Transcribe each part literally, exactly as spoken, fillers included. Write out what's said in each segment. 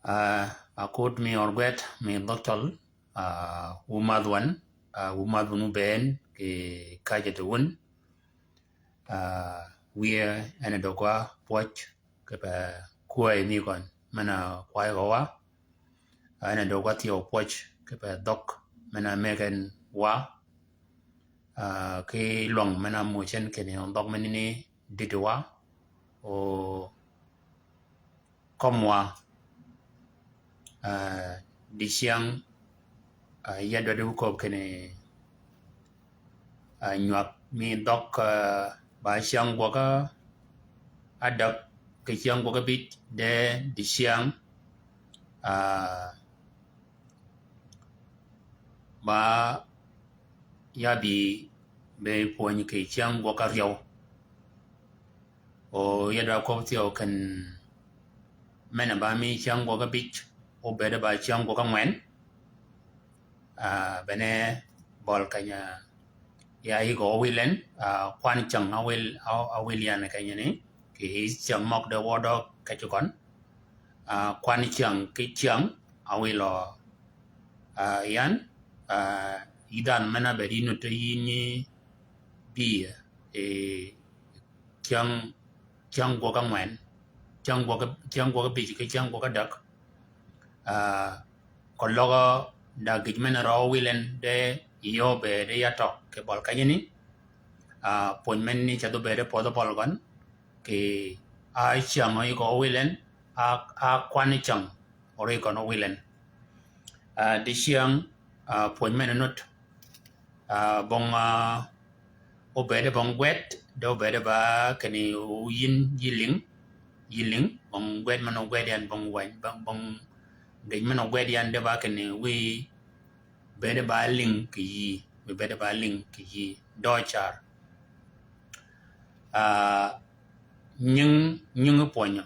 Ah, akut mi ørgwed mi dhøg cøl, ah, wu madh wan, ah, wu madh wun wu bëën kì kaje ti wun. Ah, wiye en a døgwa pwøj kipe kwäy mi gøn, men-a kwäy gø wa. Ah, en a døgwa thyew pwøj kipe dhøg, men-a megen wa. Ah, ki lwøng men-a mucen kinni dhøg menani dïdwa, o komwa, ah, dicyäng, ah, ya dwaddi wu köbbi kinni, ah, nywag mi dhøg, ah, ba cyäng gwøg-a adäg, kì cyäng gwøg-a bïj, de dicyäng, ah, ba ya bï be pwöny kì cyäng gwøg-a ryew. O ya dwa köbbi thyew ken men-a ba mi cyäng gwøg-a bïj, obëëd ba cyäng gwøg-a ngwen. Ah, bene bøl keny-a ya yïg-a ówil en, ah, kwan cyäng awil, a-, awil yan kenyi ni, kì cyäng møg de wødø kecø gøn. Ah, kwan cyäng ki cyäng awilø, ah, yan, ah, yï dhanhø men-a bëëd yï nuti yïn nyi bï, eh, cyäng, cyäng gwøg-a ngwen, cyäng gwøg-a, cyäng gwøg-a bïj ki cyäng gwøg-a däg. Ah, keløg da gïj men-a rø ówil en de yöö bëëd ya tøg kì bøl kenyi ni. Ah, pwöny menani ca dhø bëëd pödhø bøl gøn, kì a cyäng oyïg-a ówil en, a, a kwan cyäng origøn ówil en. Ah, dicyäng, ah, pwöny men-a nut, ah, bong, ah, obëëd bong gwed, de obëëd ba kinni yïn yï lïng, yï lïng, bong gwed men-a ogwed yan bong wänyi, bong, bong gïj men-a ogwed yan de ba kinni wiy bëëd ba lïng kì yïí, wiy bëëd ba lïng kì yïí, dø car. Ah, nying, nying pwönyø,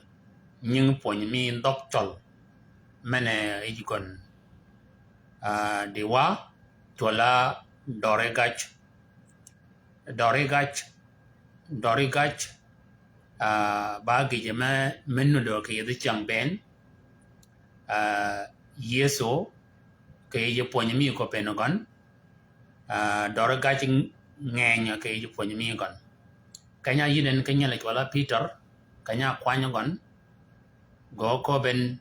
nying pwönyø mi dhøg cøl, men-a yïj gøn, ah, dïwa, cwøl-a døri gaj, døri gaj, døri gaj, ah, ba gïjø me, me nudø kì yij cyäng bënn, ah, Yëso, kì yij pwönyø mi köbbi gøn, ah, døri gaj ng-, ngeny kì yij pwönyø mi gøn. Keny-a yïn en ki nyel cwøl-a Pïtør, keny-a kwany gøn, gø köbbi en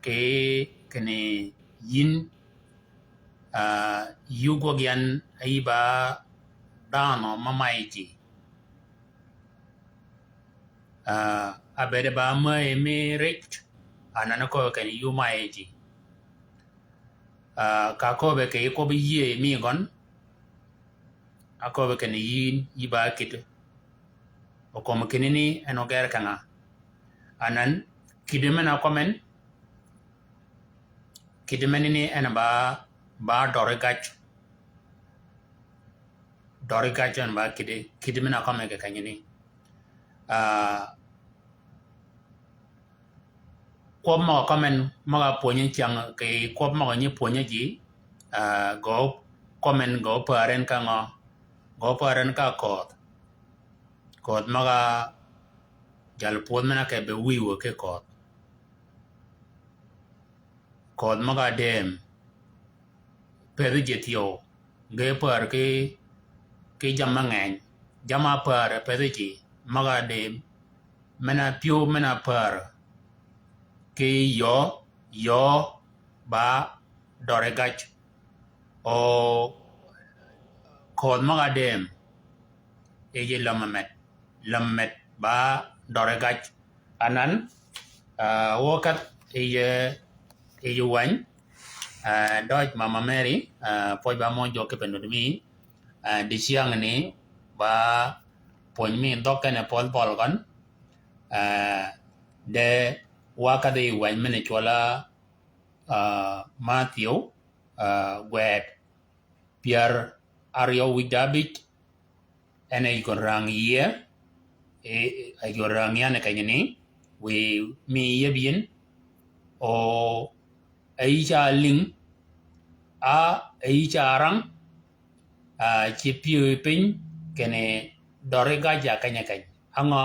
kì kinni yïn, ah, yï gwøg yan a yï ba dhanhø ma mayø ji. Ah, a bëëd ba mäyi mi rij, anan köbbi kinni yï omayø ji. Ah, ka köbbi kì yij kwøbbi yïëy mi gøn, a köbbi kinni yïn, yï ba kïddi. O kömi kinni ni en oger kì ngà. Anan, kïddi men-a kømmi en, kïddi menani en ba, ba døri gaj. Døri gaj en ba kïddi, kïddi men-a kømmi kì kenyi ni. Ah, kwøb møg-a kømmi en møg-a pwönyi cyäng kì kwøb møg-a nyi pwönyi ji, ah, gø kømmi en gø pär en ka ngø, gø pär en ka köödh. Köödh møg-a jal pwödh men-a ke be wïwø ki köödh. Köödh møg-a dëëm, pëthi ji thyew, ge pär ki, ki jammì me ngeny, jammì a pär pëthi ji, møg-a dëëm, men-a pyëw men-a pär, ki yöö, yöö ba døri gaj. O köödh møg-a dëëm, yij löm med, löm med ba døri gaj. Anan, ah, wø kadh yij, yij wäny, ah, døj Mama Mary, ah, pwøj ba mø jwøk kipe nud mi, ah, dicyängni, ba pwöny mi dhøg kene pödh bøl gøn, ah, de wa kadh yij wäny men-a cwøl-a, ah, Matthew, ah, gwed pyär áryew wïj da abij, en a yï gøn rang yie, e, a yï gøn rang yan kenyi ni, wiy mi yeb yïn, o, a yï ca lïng, a, a yï ca rang, a, ci pyëw piny, kinni døri gaj ya keny-a keny. Á ngø,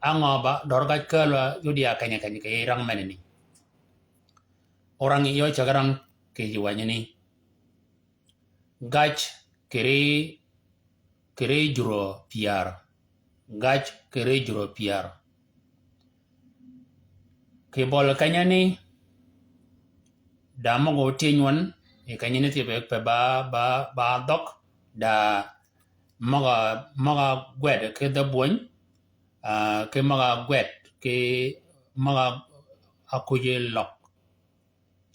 á ngø ba, døri gaj kälø yod ya keny-a keny, kì yij rang menani. Orang yø cäg rang kì yij wänyi ni. Gac kì ri, kì ri jurø pyär. Gac kì ri jurø pyär. Kì bøli keny-a ni, da møg-a ótyëny wøn, yi keny-a ni thyebi pe ba, ba, ba dhøg, da møg-a, møg-a gwed ki dhø bwöny, ah, ki møg-a gwed, ki møg-a kuji løg.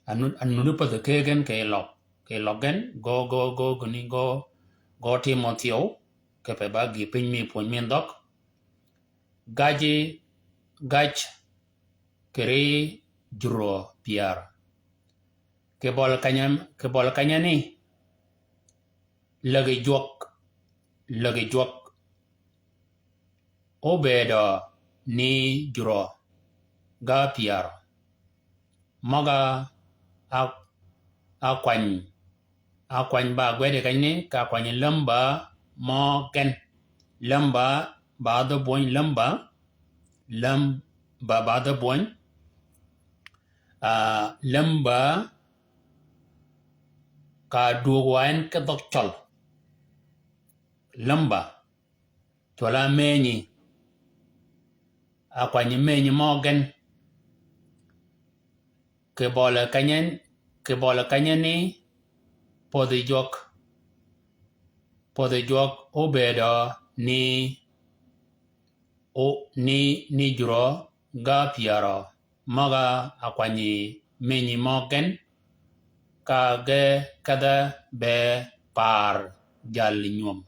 Anu-, anuti pädhi ki gen kì løg. Kì løg gen, gø, gø, gø, gø ni gø, gø timø thyew, kipe ba gï piny mi pwöny mi dhøg. Gaci, gac, kì ri jurø pyär. Kì bøli keny-a, kì bøli keny-a ni, lägi jwøk, lägi jwøk. Óbëëdø ni jurø ga pyär. Møg-a, a, a kwany, a kwany ba gwedi keny-a ni, ka kwany lämbä mø gen. Lämbä ba dhø bwöny, lämbä, lämbä ba dhø bwöny. Ah, lämbä ka dwöög wa en ki dhøg cøl. Lämbä. Cwøl-a menyi. A kwanyi menyi mø gen. Kì bøli keny-a, kì bøli keny-a ni, pödhi jwøk. Pödhi jwøk óbëëdø ni, o, ni, ni jurø ga pyärø. Møg-a a kwanyi menyi mø gen, ka ge kedhe be paar jal nywöm.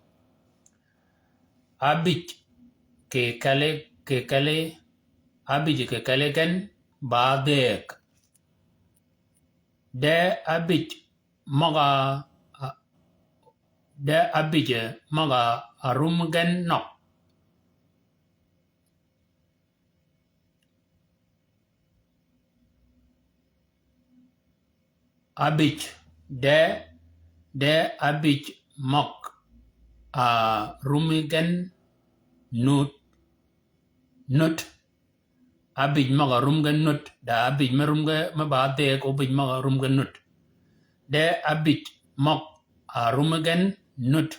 Abij kì kelli, kì kelli, abij kì kelli gen ba dhëëg. De abij møg-a, a, de abij møg-a rum gen nø. Abij, de, de abij møg-a rum gen nut, nut. Abij møg-a rum gen nut, da abij me rum gen, me ba dhëëg, abij møg-a rum gen nut. De abij møg-a rum gen nut.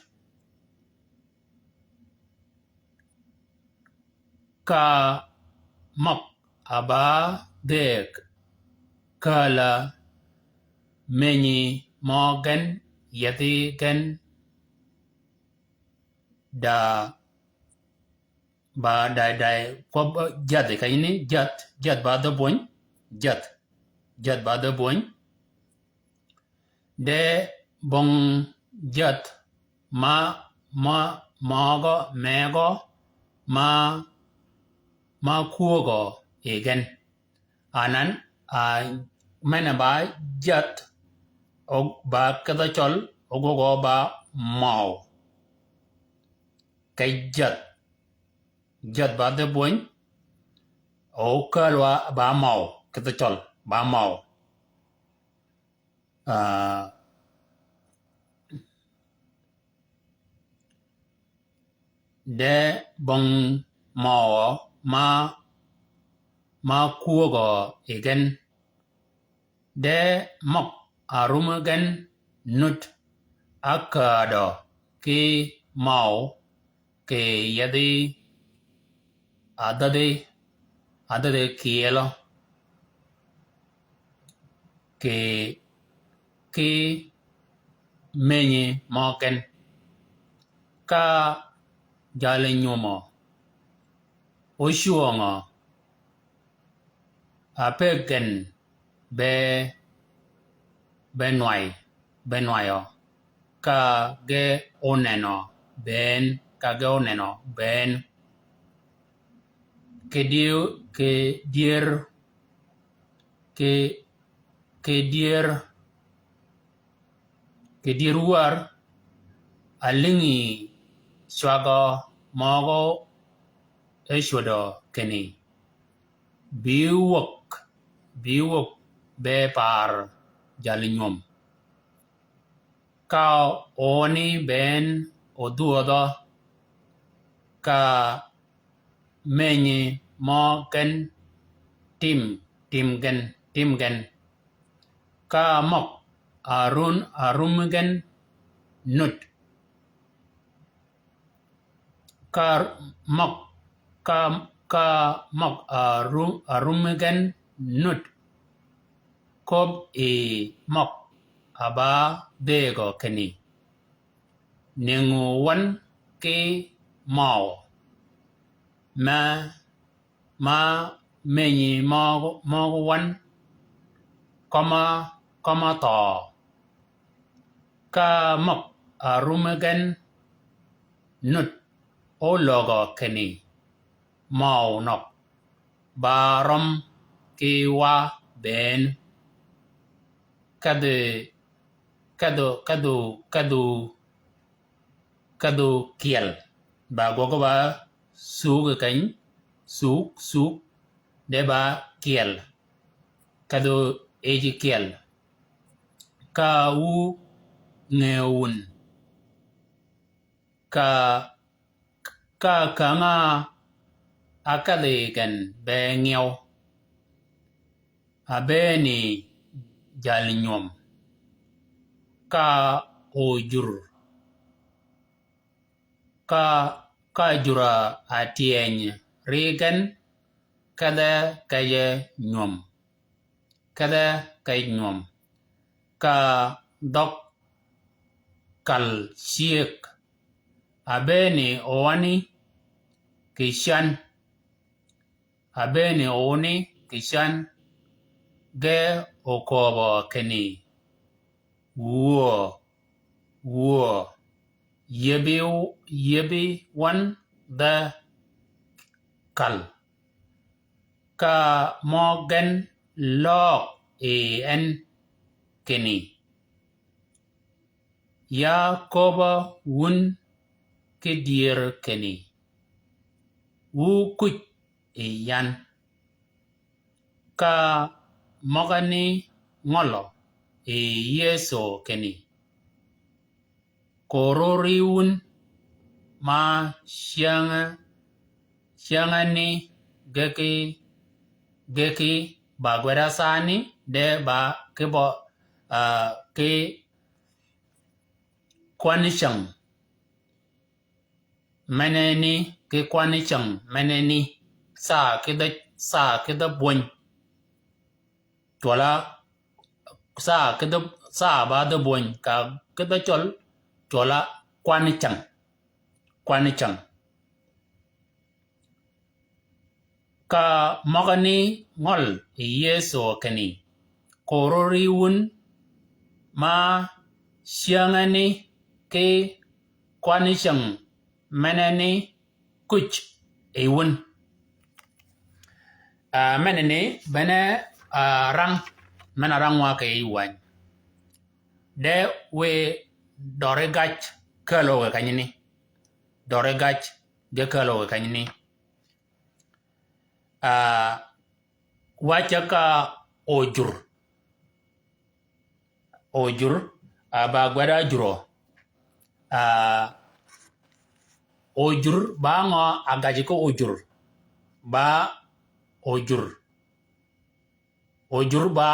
Ka møg-a ba dhëëg, kääl-a menyi mø gen, yethi gen, da ba da, da, kwøb, jadhi keny-a ni, jadh, jadh ba dhø bwöny, jadh, jadh ba dhø bwöny. De bong jadh ma, ma, møgø, megø, ma, ma kwögø yi gen. Anan, a, men-a ba jadh, o, ba kedhø cøl, ogwøgø ba møw. Ke jadh, jadh ba dhø bwöny, o kääl wa ba møw, kedhø cøl, ba møw. Ah, de bong møwø ma, ma kwögø yi gen. De møg-a rum gen nut, a käädø ki møw, kì yethi, adhadhi, adhadhi kyelø, kì, ki menyi mø gen. Ka jali nywömø ócwöngø, a pe gen be, be nwayi, be nwayø. Ka ge ónenø bënn, ka ge ónenø bënn. Kì dye, kì dyer, kì, kì dyer, kì dyer wär, alïngi cwagø møgø e cwödø kinni. Bi wäg, bi wäg be paar jal nywöm. Ka oni bënn odhwödhø, ka menyi mø gen tim, tim gen, tim gen. Ka møg arun, arummi gen nud. Ka møg, ka, ka møg aru-, arummi gen nud. Köbbi møg a ba dhëgø kinni. Nengu wan ki møw. Ma, ma menyi møg, møg wan. Kømma, kømma thøø. Ka møg arummi gen nud ólöggø kinni. Møw nøg. Ba røm ki wa bënn. Kedhi, kedhi, kedhi, kedhi, kedhi kyel. Ba gwøg ba sug keny, sug, sug, de ba kyel. Kedhi yij kyel. Ka wu nge wun. Ka, ka känga ákedhi gen be ngew. Abëëni jal nywøm. Ka ojur. Ka, ka jur-a atyeny ri gen kedhe kej nywøm. Kedhe kej nywøm. Ka dhøg kal cyëg. Abëëni owani kì cän. Abëëni owani kì cän. Ge okööbø kinni. Wuö, wuö. Yiebi, yiebi wan dhe kal. Ka mø gen løøg yi en kinni. Ya köbb-a wun ki dyër kinni. Wu kuj yi yan. Ka møgani ngøllø yi Yëso kinni. Koro ri wun ma cyäng-a, cyäng-a ni geki, geki ba gwed-a sani de ba ki bø, ah, ki kwanni cyäng. Meneni ki kwanni cyäng, meneni sa ki dhø, sa ki dhø bwöny. Cwøl-a sa ki dhø, sa ba dhø bwöny, ka ki dhø cøl, cwøl-a kwanni cyäng. Kwanni cyäng. Ka møgani ngøl yi Yëso kinni, koro ri wun ma cyängani ki kwanni cyäng meneni kuj yi wun. Ah, meneni bene, ah, rang, men-a rang wa kì yij wäny. De wiy døri gac kälø kì kenyani. Døri gac ge kälø kì kenyani. Ah, wacce ka ojur. Ojur, ah, ba gwed-a jurø. Ah, ojur, ba ngø a gaji ki ojur. Ba ojur. Ojur ba,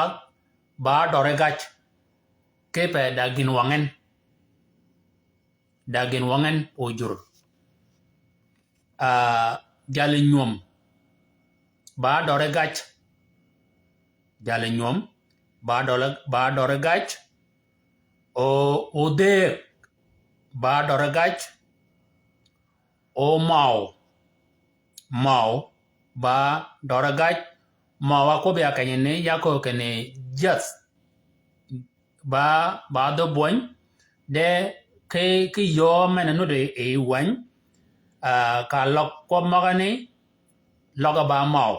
ba døri gac. Kipe da gïn wang en. Da gïn wang en ojur. Ah, jal nywöm. Ba døri gac. Jal nywöm. Ba døri, ba døri gac. O, odhëëg. Ba døri gac. O møw. Møw. Ba døri gac. Møw a kwøbbi a kenyani, ya köög kinni jäth. Ba, ba dhø bwöny, de ki, ki yöö men-a nuti yi wäny, ah, ka løg kwøb møgani, løg-a ba møw,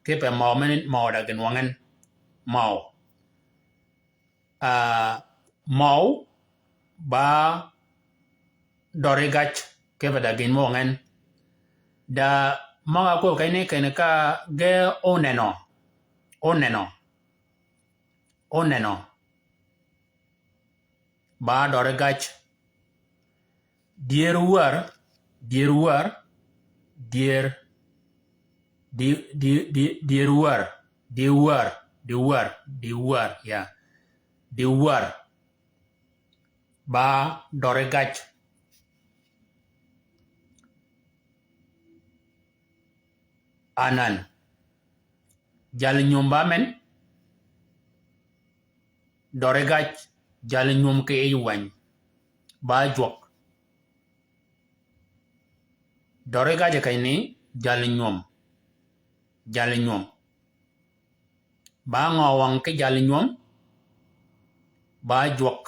kipe møw men-a møw da gïn wang en, møw. Ah, møw, ba døri gac, kipe da gïn mø wang en. Da møg-a kwøb kenyani kinni ka ge ónenø, ónenø. Ónenø. Ba døri gac. Dyër wär, dyër wär, dyër, di, di, di, dyër wär, di wär, di wär, di wär, ya. Di wär. Ba døri gaj. Anan. Jal nyum ba men. Døri gaj, jal nyum ki yij wäny. Ba jwøk. Døri gaj keny ni jal nyum. Jal nyum. Ba ngø wang ki jal nyum. Ba jwøk.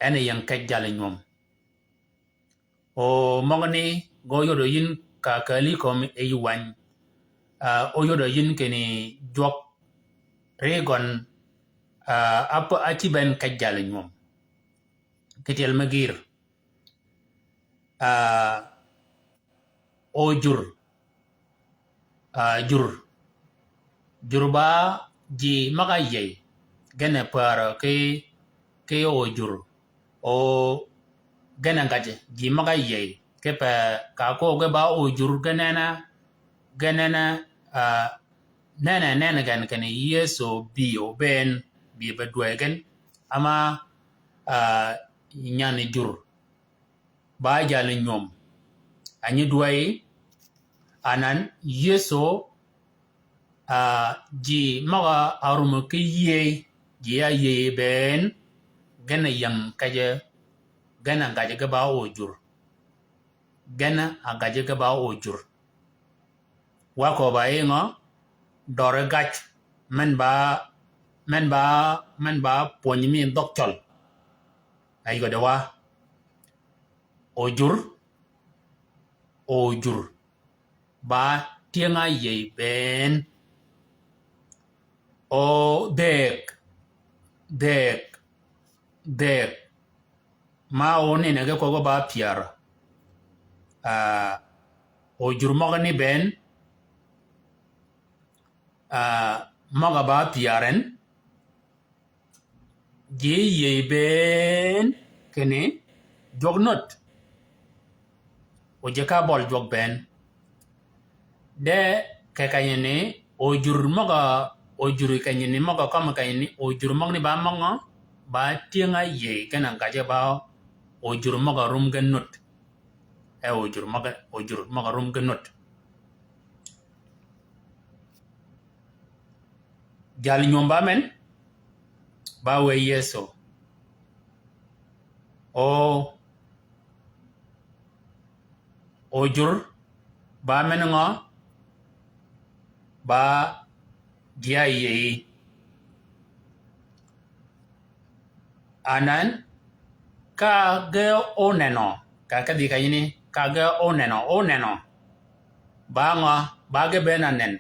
En ying kej jal nyum. O møgani gø oyodø yïn ka kali kömi yij wäny. Ah, oyodø yïn kini jwøk ri gøn, ah, ap-, aci ben kej jal nyum. Ki tyel me gïr. Ah, o jur. Ah, jur. Jur ba ji møg-a yïëy. Gene pär ki, ki o jur. O gene gaj ji møg-a yïëy. Kipe ka ko ge ba o jur genene, genene, ah, nene, nene gen kene Yëso bï o bënn, bï be dwäy gen. Ama, ah, nyan jur. Ba jal nyum. Anyi dwäy, anan Yëso, ah, ji møg-a rumø ki yïëy, ji a yïëy bënn, gene ying kej, gene gaj ge ba o jur. Gene a gaj ge ba o jur. Wa köbb-a yi ngø, døri gaj, men ba, men ba, men ba pwönyi mi dhøg cøl. Ayi gø de wa. O jur, o jur. Ba tyëng-a yïëy bënn. O dhëëg, dhëëg, dhëëg. Ma o nine ge köggi ba pyär. Ah, o jur møgani bënn. Ah, møg-a ba pyär en. Ji yïëy bënn kini jwøk nut. O ji ka bøl jwøk bënn. De ke keny ni, o jur møg-a, o jur keny ni møg-a kømmi keny ni, o jur møgani ba møg-a, ba tyëng-a yïëy gene gaj ge ba, o jur møg-a rum ge nut. E o jur møg-a, o jur møg-a rum ge nut. Jal nyum ba men, ba wë Yëso. O, o jur, ba men ngø, ba ji a yïëy. Anan, ka ge ónenø, ka kedhi keny ni, ka ge ónenø, ónenø. Ba ngø, ba ge bënn anen.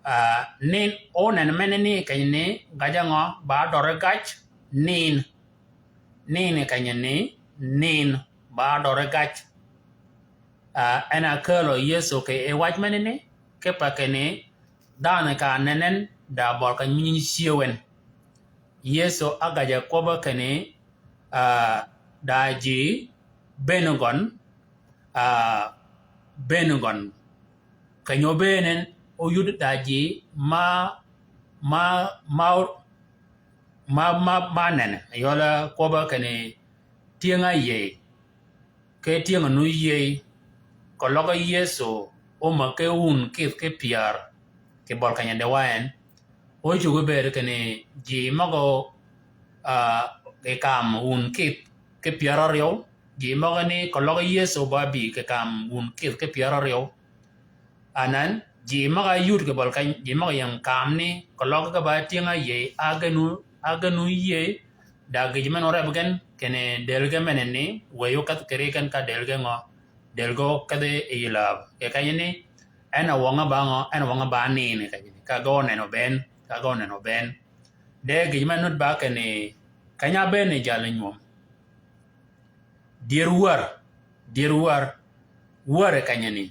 Ah, nin, ónenø men ni keny ni, gaj ngø, ba døri gaj, nin. Nin keny ni, nin, ba døri gaj. Ah, en a kälø Yëso kì yi wac men ni, kipe kini, dhanhø ka nenen, da bøl keny mi nyinyi cyëw en. Yëso ágaj-a kwøbbe kinni, ah, da ji bënn gøn, ah, bënn gøn. Keny-a óbënn en óyud da ji ma, ma, ma, ma, ma, ma nene. Yøl-a kwøbbe kinni tyëng-a áyïëy. Ke tyëng-a nu yïëy, keløg Yëso ómäg ki wun kïdh ki pyär, kì bøl keny-a dewá en. Ócuggi bëëd kinni ji møg-a, ah, kì kam wun kïdh ki pyär áryew, ji møgani keløg Yëso ba bï kì kam wun kïdh ki pyär áryew. Anan, ji møg-a yud kì bøl keny, ji møg-a ying kamni, keløg ge ba tyëng-a áyïëy, a ge nu, a ge nu yïëy, da gïj men oreb gen, kinni dël ge men ni, wëy ókedh kì ri gen ka dël ge ngø, dël ge ókedhi yi läb. Kì kenyi ni, en a wøng-a ba ngø, en a wøng-a ba nin kenyi ni. Ka ge óneno bënn, ka ge óneno bënn. De gïj men nud ba kinni, keny-a ábënn yi jal nywöm. Dyër wär, dyër wär, wär kenyi ni,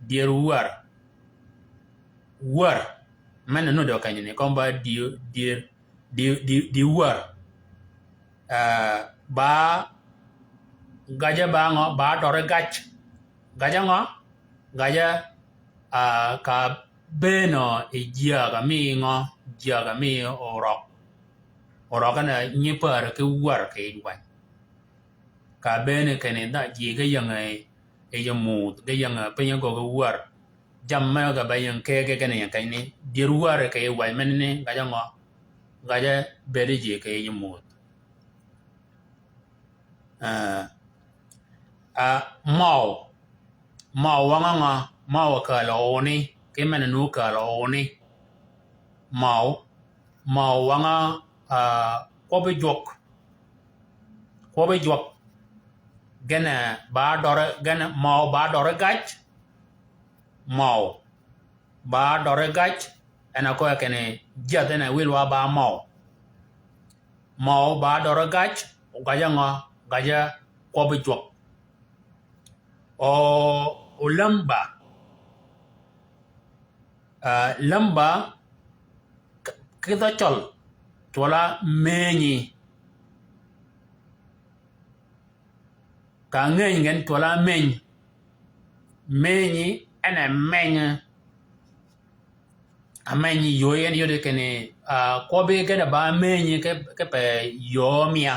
dyër wär. Wär, men nuddø kenyi ni, kømmi ba dyë-, dyër, dyë-, dyë-, dyër wär. Ah, ba, gajø ba ngø, ba døri gaj. Gajø ngø, gajø, ah, ka bënn yi jyäg-a mi ngø, jyäg-a mi o orøg. Orøg en a nyi pär ki wär kì yij wäny. Ka bëën kinni dha ji ge ying yi, yi yij muuth, ge ying piny gø ki wär. Jammì me ge be ying kì, kì, kinni ying kenyi ni, dyër wär kì yij wäny men ni, gaje ngø, gaje bëëdi ji kì yij muuth. Eh, ah, møw. Møw wøng-a ngø, møw kääl oni, ki men-a nu kääl oni. Møw, møw wøng-a, ah, kwøbbi jwøk. Kwøbbi jwøk. Gen-a ba døri, gen-a møw ba døri gaj. Møw ba døri gaj, en a kø kinni jadh en a wïl wa ba møw. Møw ba døri gaj, o gaje ngø, gaje kwøbbi jwøk. O, o lämba. Ah, lämba, k-, ki dhø cøl, cwøl-a mënyi. Ka ngëny gen cwøl-a mëny. Mënyi, en a mëny. A mëny yöö en yodi kinni, ah, kwøbbi gen a ba mënyi ki, ki pe yöö mia.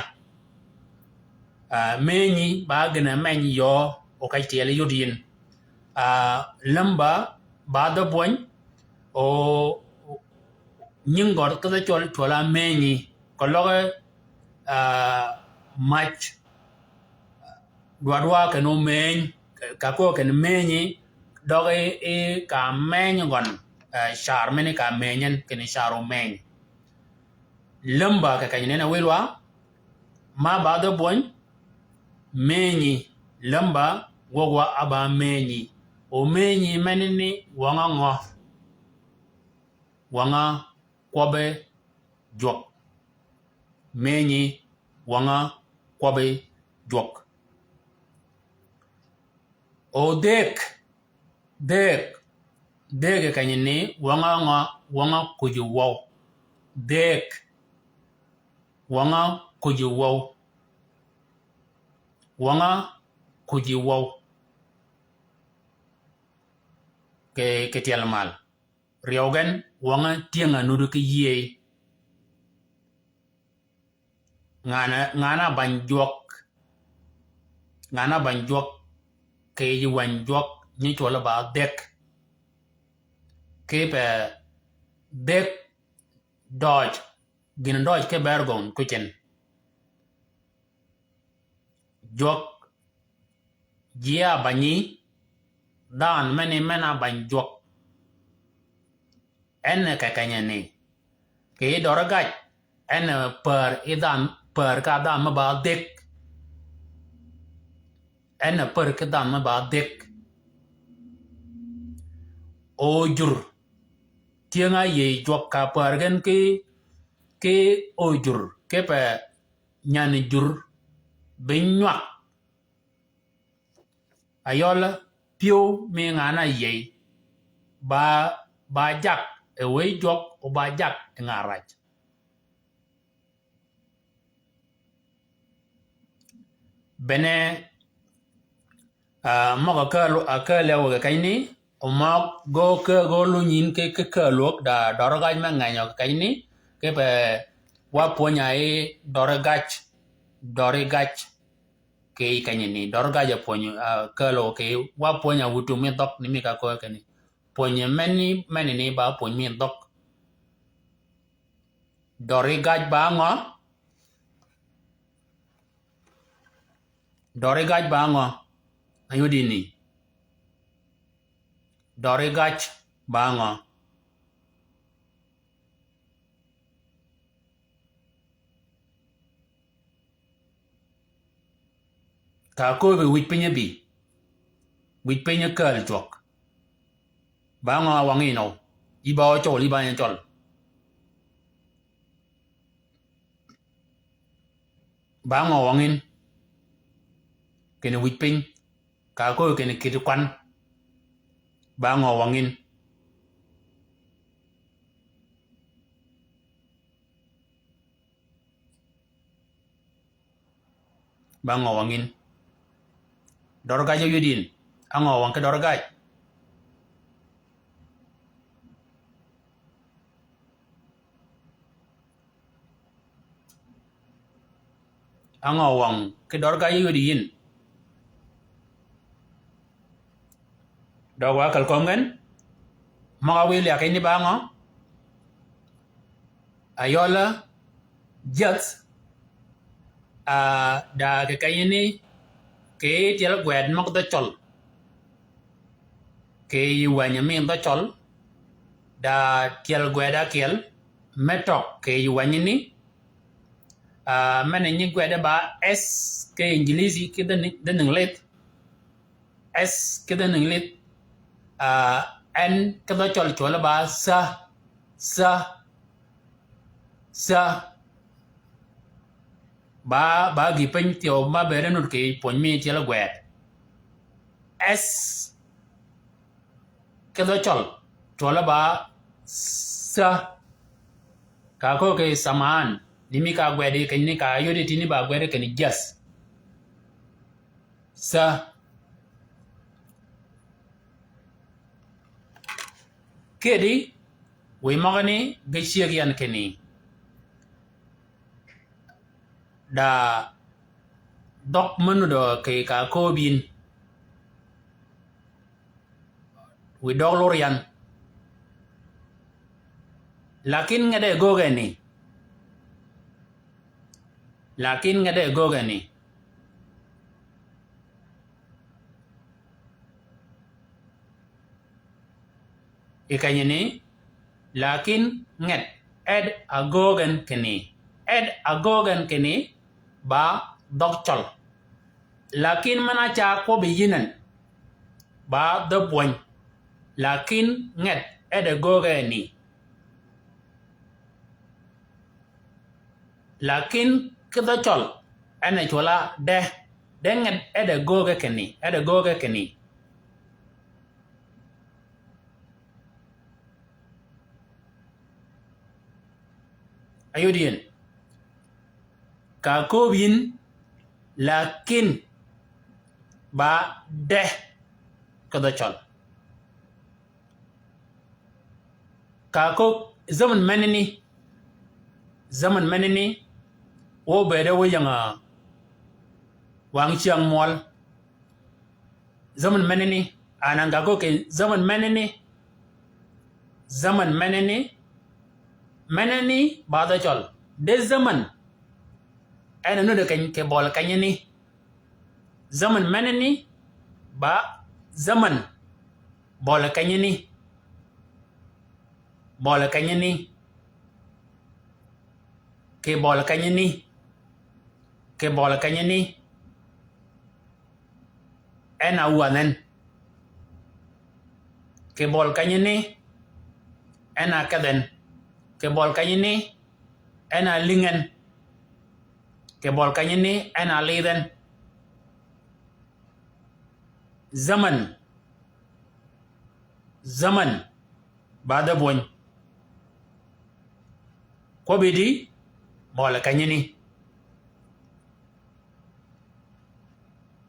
Ah, mënyi ba gen a mëny yöö, o ka tyel yodi yin. Ah, lämba ba dhø bwøny, o, o, nying gød ki dhø cwøl, cwøl-a mënyi. Keløg, ah, mac, dwadwa kinni omëny, ka kø kinni mënyi, døg yi, yi ka mëny gøn, eh, car meni ka mëny en, kinni car omëny. Lämba kì kenyi ni en a wïl wa, ma ba dhø bwøny, mënyi, lämba, gwøg wa a ba mënyi. O mënyi meni ni wøng-a ngø. Wøng-a kwøbbi jwøk. Mënyi wøng-a kwøbbi jwøk. O dhëg, dhëg, dhëg kenyi ni wøng-a ngø, wøng-a kuji wøw. Dhëg, wøng-a kuji wøw. Wøng-a kuji wøw. Kì, kì tyel mal. Ryeew gen wøng-a tyëng-a nudi ki yïëy. Ngan-a, ngan-a bany jwøk. Ngan-a bany jwøk. Kì yij wäny jwøk nyi cwøl ba dhëg. Ki pe dhëg døøj. Gïn døøj ki ber gøn kucin. Jwøk ji a banyi, dhanhø meni men-a bany jwøk. En kì kenyi ni. Kì døri gaj, en pär yi dhanhø, pär ka dhanhø me ba dhëg. En pär ki dhanhø me ba dhëg. O jur. Tyëng-a yïëy jwøk ka pär gen ki, ki o jur, ki pe nyan jur bi nywag. Ayøl pyëw mi ngan-a yïëy, ba, ba jak, e wëy jwøk, o ba jak, e ngan raj. Bene, ah, møg-a kääl, a kääl e wøge kenyni, o møg gø ke gø lunyin ki, ki kääl wøg da døri gaj me ngenyi kenyni, ki pe wa pwönyi yi døri gaj, døri gaj, kì kenyni, døri gaj a pwönyi, ah, kääl wøg kì wa pwönyi a wutum mi dhøg ni mi ka kø kenyni. Pwönyi meni, meni ni ba pwönyi mi dhøg. Døri gaj ba ngø? Døri gaj ba ngø? Ayudi ni. Døri gaj ba ngø? Ka kööbi wïj piny ábï. Wïj piny ákääl jwøk. Ba ngø wang yi nøw? Yi ba ócøl, yi ba nyi cøl. Ba ngø wang yin? Kinni wïj piny. Ka kööbi kinni kïti kwan. Ba ngø wang yin? Ba ngø wang yin? Døri gaj áyud yin. Á ngø wang ki døri gaj? Á ngø wøng ki dørga yudi yïn? Døøg wa ákal kömi gen, møg-a wïy lyakki ni ba ngø? Ayøla, jyäth, a, da kì kenyi ni, kì tyel gwed møg dhø cøl. Kì yï wänyi mi dhø cøl, da tyel gwed ákyel, me tøg kì yï wänyi ni, a, men-a nyi gwed ba S ki Ingilisi ki dhø ni, dhø Ninglith. S ki dhø Ninglith, a, en ki dhø cøl cwøl ba sa, sa, sa. Ba, ba gï piny thyew ma bëëde nud kì pwöny mi tyel gwed. S ki dhø cøl, cwøl ba sa. Ka köög kì samaan, ni mi ka gwed yi kenyi ni ka yodi tïni ba gwed yi kenyi jyäth. Sa. Kidi, wiy møgani ge cyëg yan kinni, da dhøg me nuddø kì ka kööb yïn. Wiy døg lur yan. Lakin nge de göög enni. Lakin nge de göög enni. I kenyi ni, lakin nget, ed a göög en kinni. Ed a göög en kinni, ba dhøg cøl. Lakin men-a ca kwøbbi yïn en, ba dhø pwöny. Lakin nget, ed a göög enni. Lakin ki dhø cøl, en a cwøl a de, de nget ed a göög e kinni, ed a göög e kinni. Ayod yïn. Ka kööb yïn, lakin ba de ki dhø cøl. Ka köög zaman menani, zaman menani, wø bëëde wø ying a wang cyäng mwøl. Zaman menani, anan ka köög kì zaman menani, zaman menani, menani ba dhø cøl. De zaman, en a nudd keny kì bøli kenyi ni. Zaman menani, ba zaman, bøli kenyi ni. Bøli kenyi ni. Kì bøli kenyi ni. Kì bøli kenyi ni. En a wänhen. Kì bøli kenyi ni. En a kedhen. Kì bøli kenyi ni. En a lïnghen. Kì bøli kenyi ni. En a lidhen. Zaman. Zaman. Ba dhø bwöny. Kwøbbi di, bøli kenyi ni.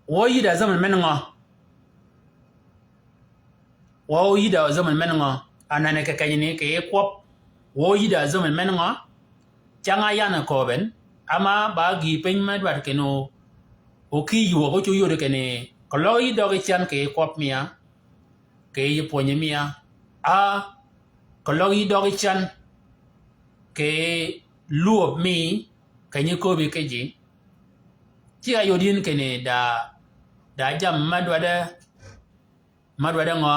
Wø yïdda zaman men ngø? Wø yïdda zaman men ngø? Anan kì kenyi ni kì yij kwøb. Wø yïdda zaman men ngø? Cang-a yan köbben, ama ba gïï piny me dwaddi kinni o, o kï yï wøg ócø yodi kinni, keløg yï døgi cän kì yij kwøb mia, kì yij pwönyi mia, a keløg yï døgi cän, kì lwöb mi, kenyi köbbi ki ji. Ci ayod yïn kinni da, da jammì me dwadde, me dwadde ngø?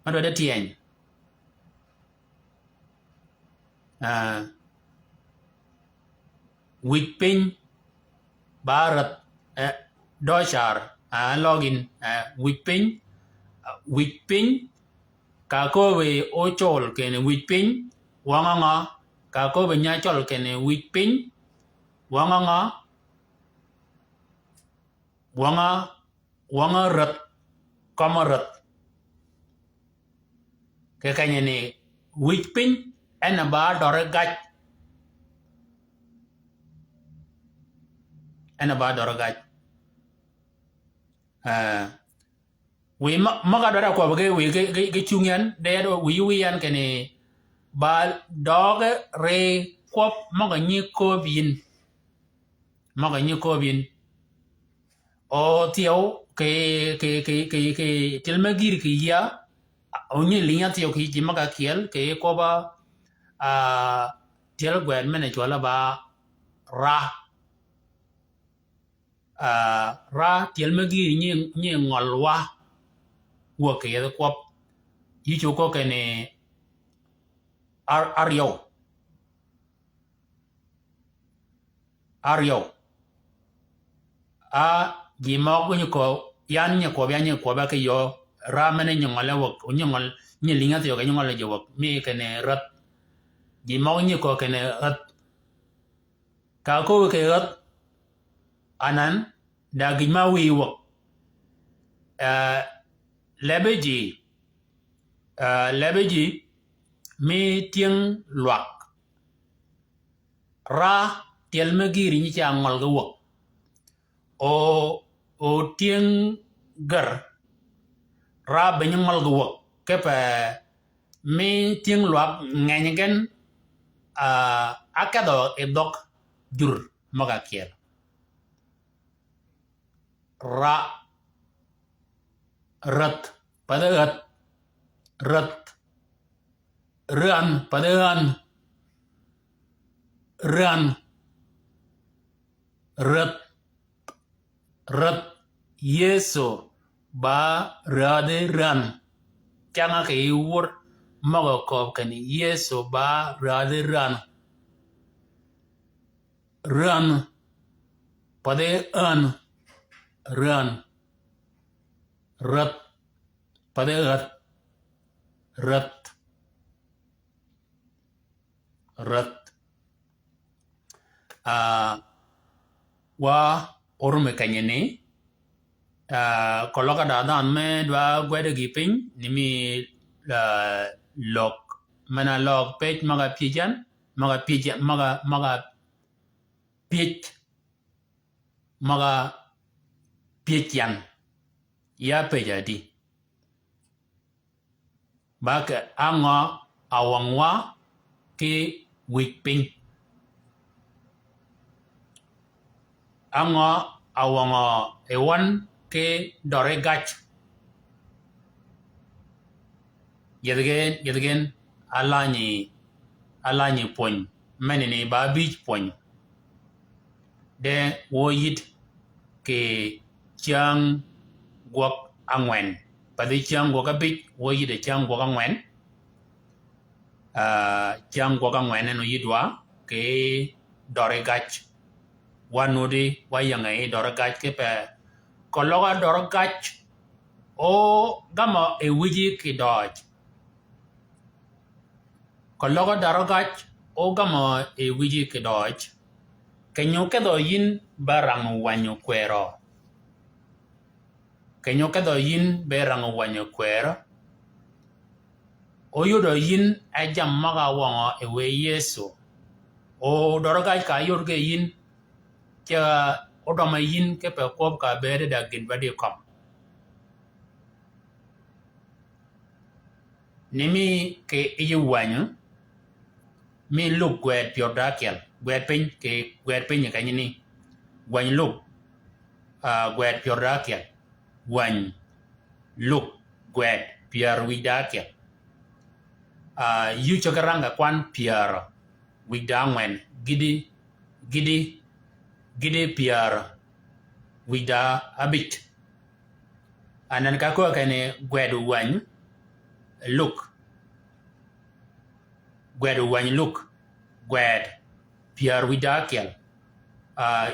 Me dwadde tyeny. Ah, wïj piny ba rädh, eh, dø car, ah, løg yïn, eh, wïj piny, ah, wïj piny, ka köbbi ócøl kinni wïj piny, wøng-a ngø, ka köbbi nyi cøl kinni wïj piny, wøng-a ngø, wøng-a, wøng-a rädh, kømm-a rädh. Kì kenyi ni wïj piny, en a ba døri gaj. En a ba døri gaj. Eh, wiy mø-, møg-a dwaddi kwøbbi ge wiy ge, ge, ge cungi yan, de yad wiy wiy yan kinni ba døge ri kwøb møg-a nyi kööb yïn. Møg-a nyi kööb yïn. O thyew kì, kì, kì, kì, kì tyel me gïr kì yïa, o nyi lïnga thyew kì yï ji møg-a kyel, kì kwøb-a, ah, tyel gwed men-a cwøl-a ba ra. Ah, ra tyel me gïr nyi, nyi ngøl wa. Wuøg kì yethi kwøb. Yï cugg kinni ar-, aryew. Aryew. A, ji møg nyi kööb, yan nyi kwøb, yan nyi kwøb-a ki yöö, ra men-a nyi ngøl-a wuøg, nyi ngøl, nyi lïnga thyew kì nyi ngøl-a ji wuøg, mi kinni rädh. Ji møg nyi kööb kinni rädh. Ka kööb kì rädh, anan, da gïj ma wïyi wuøg. Eh, lebbi ji, eh, lebbi ji, mi tyëng lwag. Ra tyel me gïr nyi ca ngøl ge wuøg. O, o tyëng gär, ra beny ngøl ge wuøg. Kipe mi tyëng lwag ngeny gen, ah, ákedhø yi dhøg jur møg-a kyel. Ra. Rädh. Pathi rädh. Rädh. Ränh. Pathi ränh. Ränh. Rädh. Rädh. Yëso ba rädhi ränh. Cang-a kì yij wur møg-a kööb kinni Yëso ba rädhi ränh. Ränh. Pathi ränh. Ränh. Rädh. Pathi rädh. Rädh. Rädh. Ah, wa orum kenyi ni, ah, keløg a da dhanhø me dwa gwed gï piny, ni mi, ah, løg, men-a løg pej møg-a pyëj yan, møg-a pyëj yan, møg-a, møg-a pyëj, møg-a pyëj yan. Ya pej adi. Ba ke á ngø a wøng wa ki wïj piny. Á ngø a wøngø yi wøn ki døri gaj. Yethi gen, yethi gen, a lanyi, a lanyi pwöny. Meni ni ba bïj pwöny. De wø yïd kì cyäng gwøg ángwen. Pathi cyäng gwøg ábïj, wø yïd cyäng gwøg ángwen. Ah, cyäng gwøg ángwen en oyïdwa kì døri gaj. Wa nudi, wa yänge yi døri gaj kipe. Keløg a døri gaj, o gama e wïji kì døøj. Keløg a døri gaj, o gama e wïji kì døøj. Keny-a ókedhø yïn be rang wänyi kwërø. Keny-a ókedhø yïn be rang wänyi kwërø. Óyodø yïn e jammì møg-a wøngø yi wë Yëso. O døri gaj ka yod ge yïn, ce ódømmi yïn kipe kwøb ka bëëde da gïn ba di kømmi. Ni mi kì yij wänyi, mi Luk gwed pyär da ákyel, gwed piny kì, gwed piny kenyi ni. Wänyi Luk, ah, gwed pyär da ákyel. Wänyi Luk gwed pyär wïj da ákyel. Ah, yï ceg rang kwan pyär wïj da ángwen, gïti, gïti, gïti pyär wïj da ábïj. Anan ka köög kenni gwed wänyi Luk. Gwed wänyi Luk. Gwed pyär wïj da ákyel. Ah,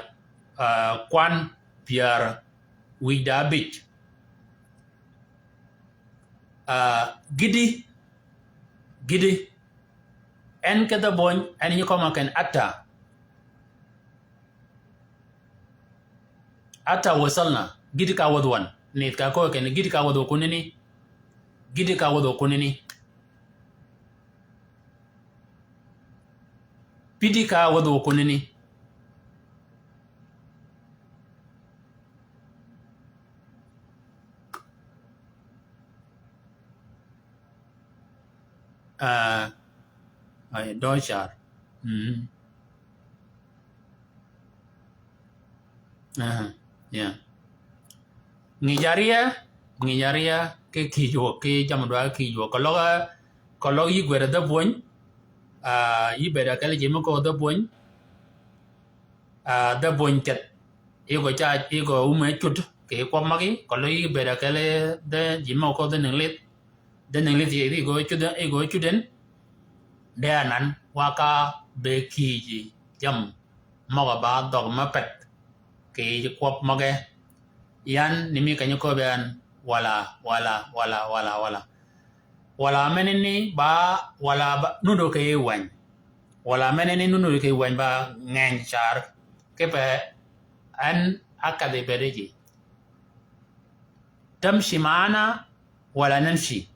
ah, kwan pyär wïj da ábïj. Ah, gïti, gïti. En kedh-a böny, en nyi kømmi ken ata. Ata wasalna, gïti ka wädhi wøn. Nïdh ka köög kenni, gïti ka wädhi wø kunani. Gïti ka wädhi wø kunani. Pïdi ka wädhi wø kunani. Ah, ay, dø car. Mm. Aha, yeah. Ngïj aryëa, ngïj aryëa, ki kïj wø, ki jammì dwa kïj wø. Keløg, keløg yï gwed dhebwöny, ah, yï bëëd a kelli ji mø köög dhebwöny, ah, dhebwöny ceth. Yï gø ca, yï gø ume cud, kì kwøb møgí, keløg yï bëëd a kelli dhë ji mø köög dhanhøng lidh. Dhanhøng lidh yï gø cud, yï gø cud en. De anan, wa ka be kïj jammì møg-a ba dhøg me pedh kì yij kwøb møge. Yan ni mi kenyi köbbi yan, walà, walà, walà, walà, walà. Walà menani ba, walà ba, nudd kì yij wänyi. Walà menani nudd kì yij wänyi ba ngeny car. Kipe en ákedhi bëëd ji. Tamshi ma'ana walà namshi.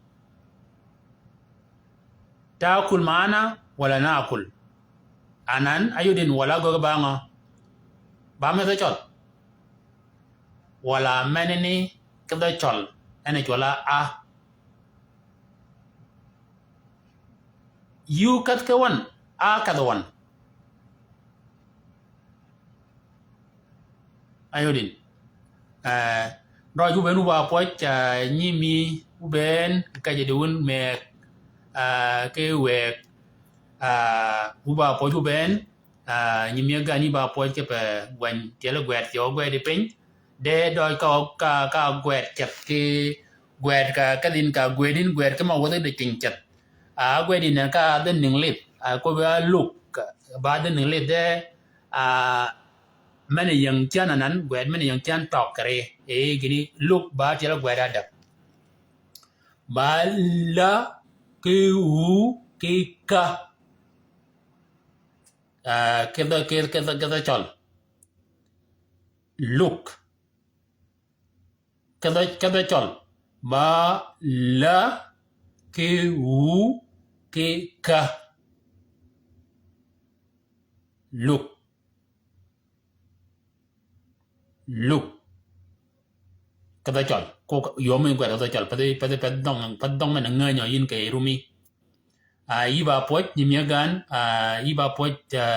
Ta'kul ma'ana walà na'kul. Anan áyodin walà göggi ba ngø? Ba mi dhø cøl. Walà menani ki dhø cøl. En a cwøl a. Yï ókedh ki wøn, a kedh wøn. Ayodin. Eh, røj wun wu ba pwøj, eh, nyi mi wun, kì kejji di wun mëgg, eh, ki wëgg, eh, wu ba pwøj wun, eh, nyi mi gani ba pwøj kipe gweny tyeli gwed thyew gwed yi piny. De døj ka, ka, ka gwed ceth ki gwed ka, kedhin ka gwedin gwed ki ma wäthi di cing ceth. A gwedin en ka dhanhøng lidh, a kwøbbi a luk, ba dhanhøng lidh de, a, men-a ying cän anan, gwed men-a ying cän tøg kì ri, e gini luk ba tyeli gwed adäg. Ba la, ki u, ki ka. A, ki dhø, ki, ki dhø, ki dhø cøl. Luk. Ki dhø, ki dhø cøl. Ba, la, ki u, ki ka. Luk. Luk. Ki dhø cøl. Ko, yöö mi gwed ki dhø cøl. Pathi, pathi, pathi dhøng, pathi dhøng men-a ngänyi yïn kì rumi. A, yï ba pwøj, nyi mi gän, a, yï ba pwøj, a,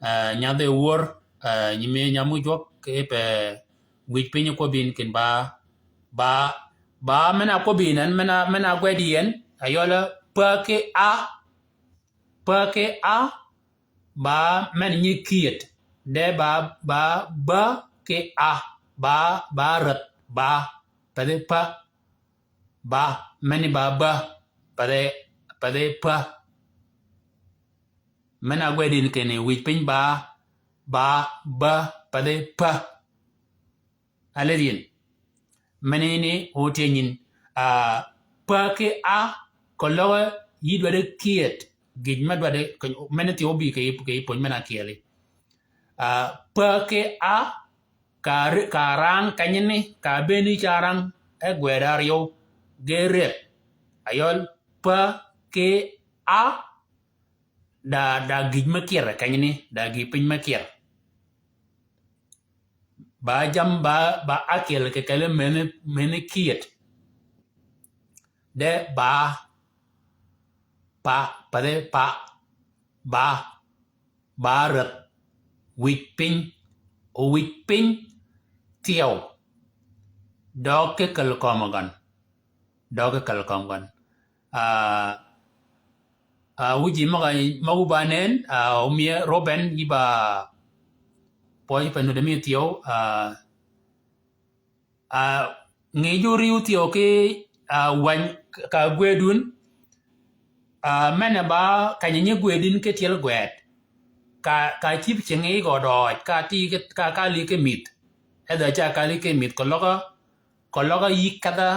a, nyadhi wör, a, nyi mi nyam ki jwøk, kipe wïj piny kwøbbi yïn kin ba, ba, ba men-a kwøbbi yïn en, men-a, men-a gwed yïn, ayøl pa ki a, pa ki a, ba men nyi kiet, de ba, ba, ba ki a, ba, ba räth, ba, pathi pa, ba, meni ba, ba, pathi, pathi pa. Men-a gwedin kinni wïj piny ba, ba, ba, pathi pa. Alidh yïn. Menani ótyenyi yïn, a, pa ki a, keløg yï dwaddi kiet, gïj me dwaddi, meni thyew óbï kì, kì pwöny men-a kyeli. A, pa ki a, ka ri-, ka rang kenyini, ka bënni ca rang, e gwed aryøw, ge rep. Ayøl, pa ki a, da, da gïj me kyel kenyini, da gïj piny me kyel. Ba jammì ba, ba ákyel kì kelli meni, meni kiet. De ba, pa, pathi pa, ba, ba räth, wïj piny, o wïj piny, thyew. Døøg ki kelli kömi gøn. Døøg ki kelli kömi gøn. A, a, wu ji møg-a, møg-a wu ba nënn, a, omiye Reuben yï ba pwøj pa nuddi mi thyew, a, a, ngïj wu riw thyew ki, a, wänyi ka gwed wun, a, men-a ba kenyi nyi gwed yïn ki tyel gwed. Ka, ka cïb cingi gø døøj, ka ti ki, ka, ka li ki mïth. Edha ca ka li ki mïth, keløg, keløg yï kedha,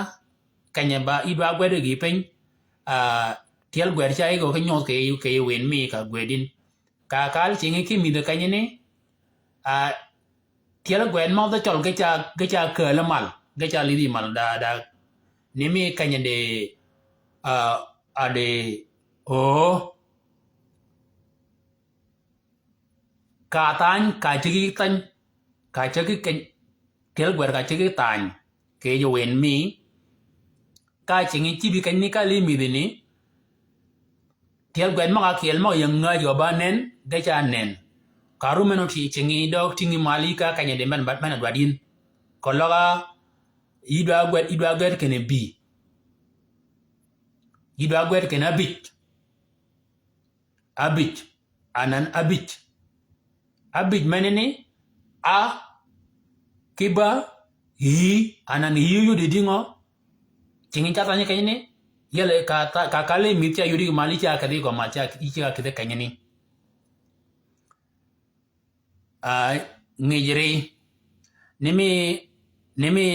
kenyi ba, yï dwa gwed gï piny, a, tyel gwed ca yï gø ki nyuth kì, kì wïn mi ka gwed yïn. Ka kal cingi ki mïdhi kenyini, a, tyel gwed mø dhø cøl ge ca, ge ca källi mal, ge ca lidhi mal da, da. Ni mi kenyi di, a, a di, o. Ka thany, ka cegi thany, ka cegi keny-, tyel gwed ka cegi thany, kì yij wïn mi, ka cingi cïbi kenyini ka li mïdhini, Tyel gwed møg-a kyel møg-a ying ngäj gø ba nen, ge ca nen. Ka rum men otï cingi døøg tïngi mal yï ka keny-a di men, men a dwaddi yïn. Keløg-a yï dwa gwed, yï dwa gwed kinni bï. Yï dwa gwed kinni abïj. Abïj. Anan abïj. Abïj menani, a, ki ba, yï, anan yï yudi dïngø, cingi ca thany kenyani, yele ka tha-, ka kali mïth ca yudi mal yï ca kedhi gø mal ca, yï ca kedhi kenyani. A, ngïjri. Ni mi, ni mi,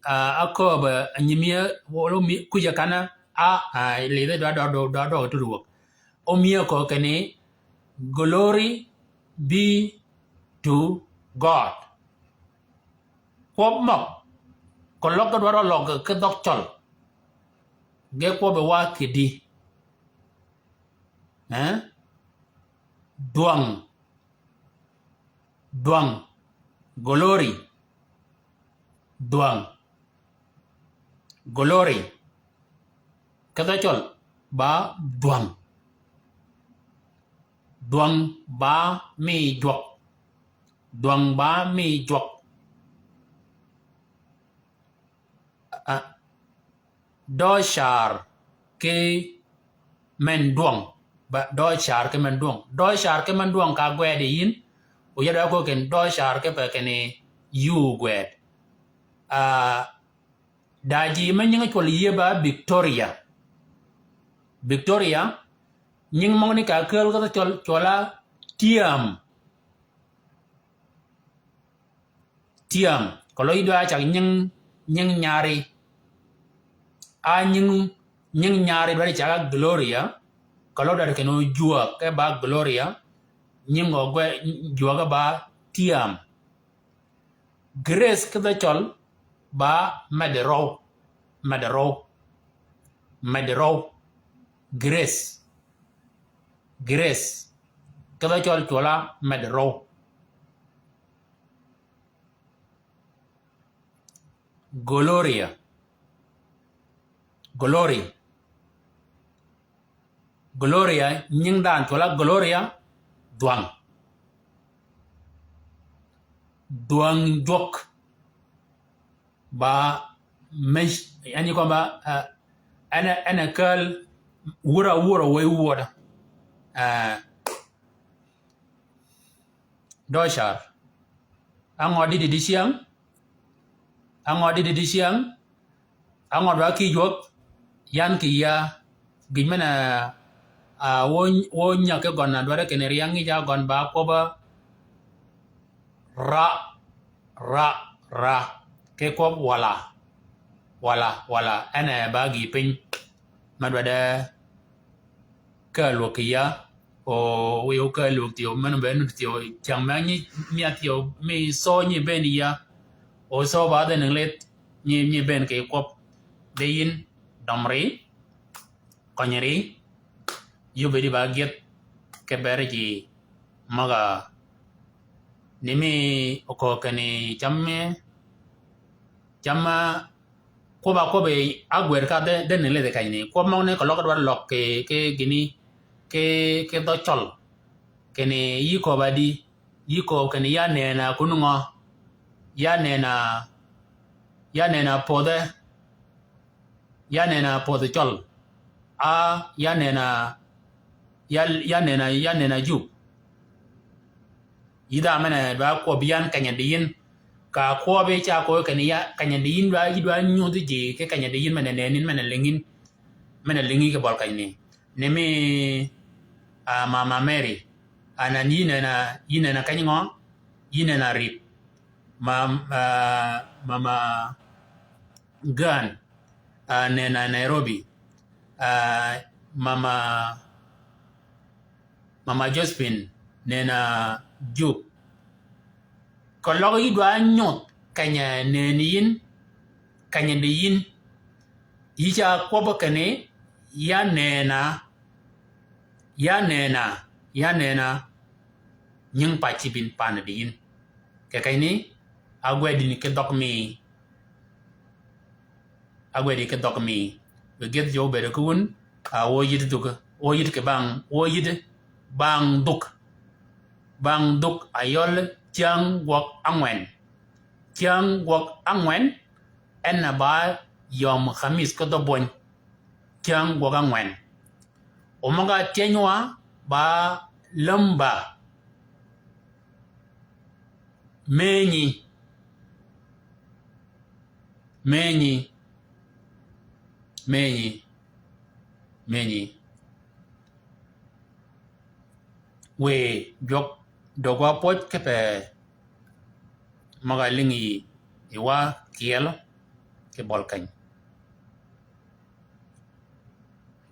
a, akööb, a, nyimïe, wolo mi, kuja kana, a, a, lidhe dwa, dwa, dwa, dwa, dwa, tudu wøk. Omïe ko kinni, glory be to God. Kwøb møg, keløg ge dwaddi øløg ki dhøg cøl. Ge kwøbbi wa kidi. Eh? Dwøng. Dwøng. Glory. Dwøng. Glory. Kedhø cøl ba dwøng. Dwøng ba mi jwøk. Dwøng ba mi jwøk. A, dø car ki men dwøng. Ba, dø car ki men dwøng. Dø car ki men dwøng ka gwed yi yïn. O ya dø ko ken dø car ki pe kinni yuu gwed. A, da ji me nyinge cwøl yie ba Victoria. Victoria, nying møgani ka kääl kedhø cøl, cwøl-a tyam. Tyam, keløg yï dwa cag nying, nying nyari. A nying, nying nyari dwaddi cag-a Gloria, keløg dwaddi kinni jwøk ke ba Gloria, nying gø gwe jwøk ke ba tyam. Grace ki dhø cøl ba meddi røw, meddi røw, meddi røw. Grace. Grace. Ki dhø cøl cwøl-a meddi røw. Gloria. Glory. Gloria, nying dhanhø cwøl-a Gloria, dhwang. Dhwang jwøk. Ba mej, en yi køn ba, eh, en, en a kääl wur-a wur-a wëy wud. Eh, dø car. Á ngø dïdï dicyäng? Á ngø dïdï dicyäng? Á ngø dwa ki jwøk? Yan kì ya. Gïj men-a, a, wø, wø nyäg ki gøn a dwaddi kinni ri á ngïj á gøn ba kwøbb-a ra, ra, ra. Ki kwøb wala, wala, wala. En a ba gï piny. Me dwaddi ka lwøg kì ya. O, wiy o ka lwøg thyew, men be nud thyew, cyäng me nyi, mia thyew, mi so nyi ben ya. O so ba dheni lidh, nyi, nyi ben kì kwøb. Di yïn, dømri, kønyri, yubbi di ba gyëdh, ki beri ji, møg-a, ni mi oköög kinni cam mi, cam ma, kwøbb-a kwøbbi ágwed ka dhe, dheni lidhi kenyni. Kwøb møgani keløg dwaddi løg kì, kì gïni, kì, kì dhø cøl. Kinni yï köbb-a di, yï kööb kinni ya nëën-a kun ngø, ya nëën-a, ya nëën-a pödhe, ya nëën-a pödhi cøl. A, ya nëën-a, ya, ya nëën-a, ya nëën-a jub. Yï dha men-a dwa kwøb yan keny-a di yïn. Ka kwøbbi ca köög kinni ya keny-a di yïn dwa, yï dwa nyudhi ji, ki keny-a di yïn men-a nëën yïn, men-a lïng yïn. Men-a lïng yï ki bøl kenyni. Ni mi, a, Mama Mary. Anan yï nëën-a, yï nëën-a keny ngø? Yï nëën-a rip. Ma, a, Mama Gan, a, nëën-a Nairobi. A, Mama, Mama Josephine, nëën-a Jub. Keløg yï dwa nyudh keny-a nëëni yïn, keny-a di yïn. Yï ca kwøbbi kinni, ya nëën-a, ya nëën-a, ya nëën-a, nying pacci bin pan di yïn. Kì kenyni, ágweddi ni ki dhøg mi, ágweddi ki dhøg mi. Wiy gyëdh Jwøk obed ki wun, a, wø yïdhi dhukki. Wø yïd kì bang, wø yïd bang dhuk. Bang dhuk a yøl cyäng gwøg ángwen. Cyäng gwøg ángwen, en a ba yøm khamis ki dhø bwöny. Cyäng gwøg ángwen. O møg-a tyënywa ba lämba. Menyi. Menyi. Menyi. Menyi. Wiy jwøk døgwa pwøj kipe møg-a lïngi yi wa kyel ki bøl keny.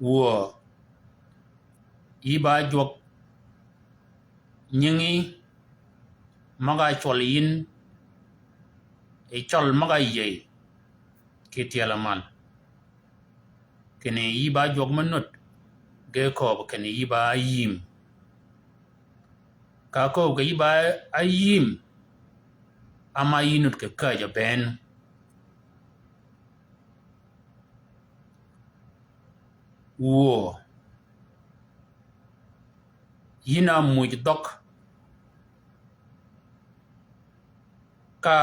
Wuö, yï ba jwøk nyingi møg-a cwøl yïn, yi cøl møg-a yïëy ki tyel-a mal. Kinni yï ba jwøk me nud, ge kööb kinni yï ba áyïm. Ka kööb kì yï ba áyïm, ama yï nud kì käjj-a bënn. Wuö, yïn a muuj dhøg. Ka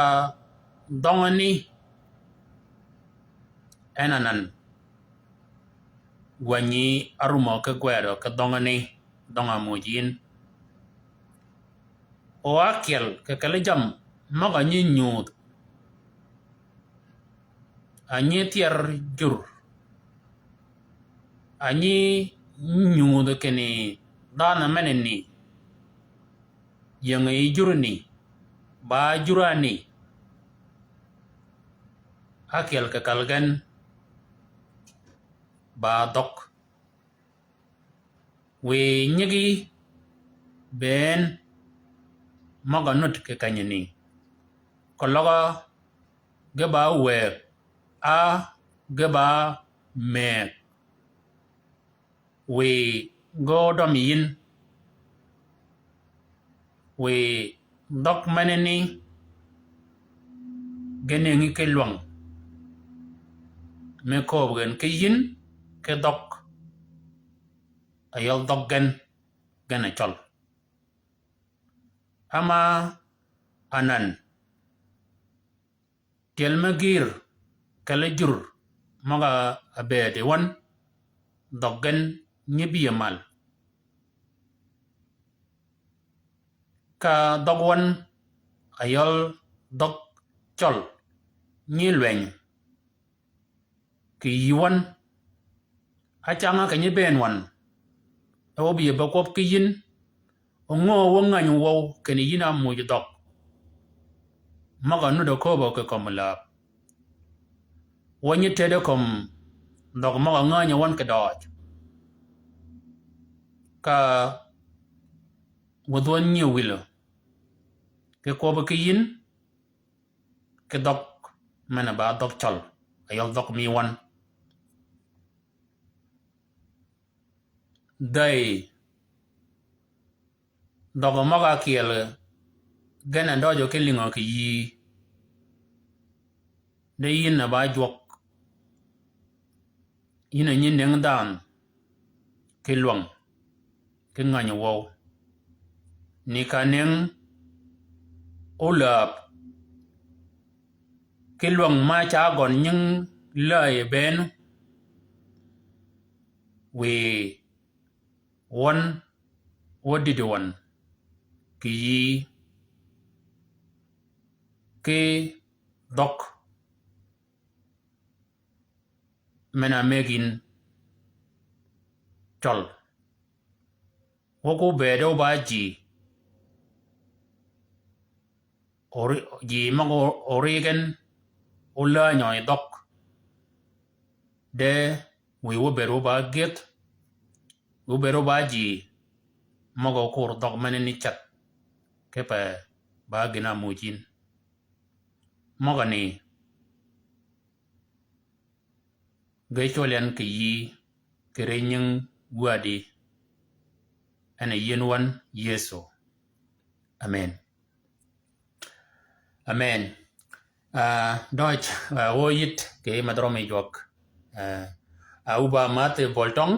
dhøngani en anan. Gwänyi árumø ki gwëdø ki dhøngani, dhøng-a muuj yïn. O ákyel kì kelli jammì møg-a nyi nyudh. A nyi tyër jur. A nyi nyudh kinni dhanhø menani. Ying-a yi jurani, ba jurani. Ákyel kì kal gen, ba dhøg. Wiy nyigi bënn møg-a nud kì kenyani. Keløg-a ge ba wëëg, a ge ba mëëg. Wiy ge ódømi yïn. Wiy dhøg menani ge nëngi ki lwäng. Me kööb gen ki yïn ki dhøg. A yøl dhøg gen, gen a cøl. Ama anan. Tyel me gïr kelli jur møg-a bëëd yi wøn, dhøg gen nyi bï-a mal. Ka dhøg wøn a yøl dhøg cøl nyi lweny. Kì yï wøn. Ácäng-a kì nyi bënn wøn. E wø bï-a be kwøb ki yïn. O ngö wø ngäny wøw kinni yïn a muuj dhøg. Møg-a nud a kööbø kì kömi läb. Wø nyi tëddi kömi dhøg møg-a ngänyi wøn kì døøj. Ka wadh wøn nyi wïlø. Kì kwøbi ki yïn. Ki dhøg men-a ba dhøg cøl, a yøl dhøg mi wøn. Dhäy, dhøg møg-a kyel gen a døjø ki lïngø kì yïí. De yïn a ba jwøk. Yïn a nyi nëng dhanhø ki lwäng, ki ngäny wøw. Ni ka nëng ólääb, ki lwäng ma ca gøn nying läy bënn, wiy wøn, wø dïdï wøn, kì yïí, ki dhøg men-a mëggi yïn cøl. Wø ko bëëde óba ji. Ori-, ji møg-a ori gen, óläänyø yi dhøg. De wiy wø bëëd óba gyëdh, wø bëëd óba ji møg-a ókur dhøg menani ceth. Kipe ba gïn-a muuj yïn. Møg-a ni ge cwøl yan kì yïí, kì ri nying gwäddi, en a yïn wøn Yëso. Amen. Amen. Ah, døøj, ah, wø yït kì medh rømi jwøk. Ah, ah, uba math bøl tøng,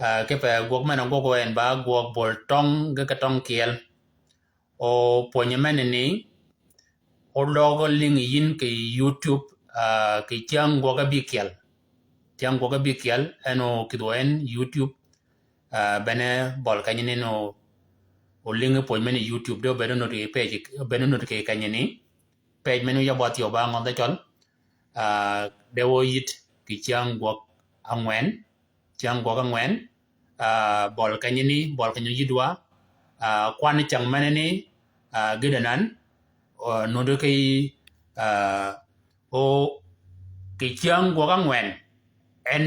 Ah, kipe gwøg men-a gwøg en ba gwøg bol tøng ge ki tøng kyel. O pwönyi men ni, o løg lïngi yïn kì YouTube, ah, kì cyäng gwøg ábïkyel. Cyäng gwøg ábïkyel, en okïdhø en YouTube, ah, bene bøl kenyi ni o, o lïngi pwönyi men ni YouTube, de obed onut kì page, obed onut kì kenyi ni. Page men wi ya bøth yo ba ngø dhø cøl, ah, de wø yït kì cyäng gwøg ángwen, cyäng gwøg ángwen, ah, bøl kenyi ni, bøl kenyi yïdwa, ah, kwan cyäng men ni, ah, gïdø nan, ah, nuti kì, ah, o kì cyäng gwøg ángwen, en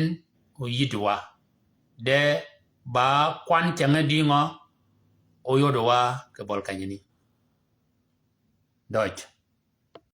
oyïdwa. De ba kwan cyänge dïngø, oyodwa kì bøl kenyi ni. Døj.